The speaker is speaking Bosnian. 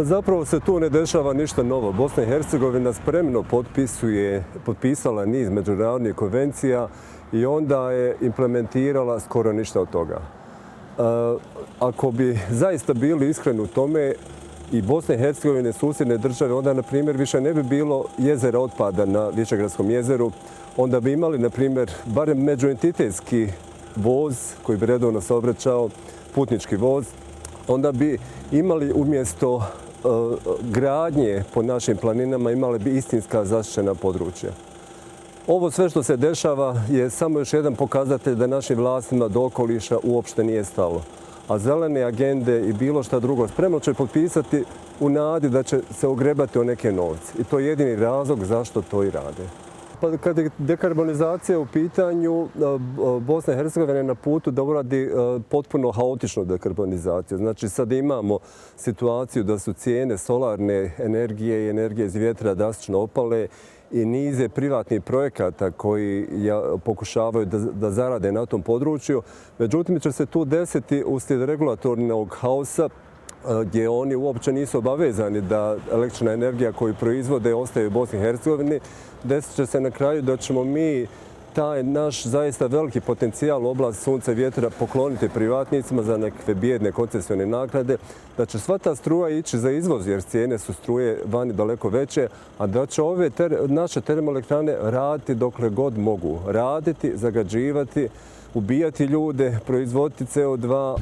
Pa zapravo se tu ne dešava ništa novo. Bosna i Hercegovina spremno potpisala niz međunarodnih konvencija i onda je implementirala skoro ništa od toga. Ako bi zaista bili iskreni u tome, i Bosna i Hercegovina i susjedne države, onda, na primjer, više ne bi bilo jezera otpada na Višegradskom jezeru. Onda bi imali, na primjer, barem međuentitetski voz koji bi redovno saobraćao, putnički voz. Onda bi imali umjesto gradnje po našim planinama, imali bi istinska zaštićena područja. Ovo sve što se dešava je samo još jedan pokazatelj da našim vlastima do okoliša uopšte nije stalo. A zelene agende i bilo šta drugo spremno će potpisati u nadi da će se ogrebati o neke novce. I to je jedini razlog zašto to i rade. Pa kad je dekarbonizacija u pitanju, Bosna i Hercegovina je na putu da uradi potpuno haotičnu dekarbonizaciju. Znači sad imamo situaciju da su cijene solarne energije i energije iz vjetra drastično opale i nize privatnih projekata koji pokušavaju da zarade na tom području. Međutim, će se tu desiti uslijed regulatornog haosa gdje oni uopće nisu obavezani da električna energija koju proizvode ostaje u Bosni i Hercegovini. Desit će se na kraju da ćemo mi taj naš zaista veliki potencijal u oblasti sunca i vjetra pokloniti privatnicima za nekakve bijedne koncesione naknade, da će sva ta struja ići za izvoz jer cijene su struje vani daleko veće, a da će ove naše termoelektrane raditi dokle god mogu. Raditi, zagađivati, ubijati ljude, proizvoditi CO2.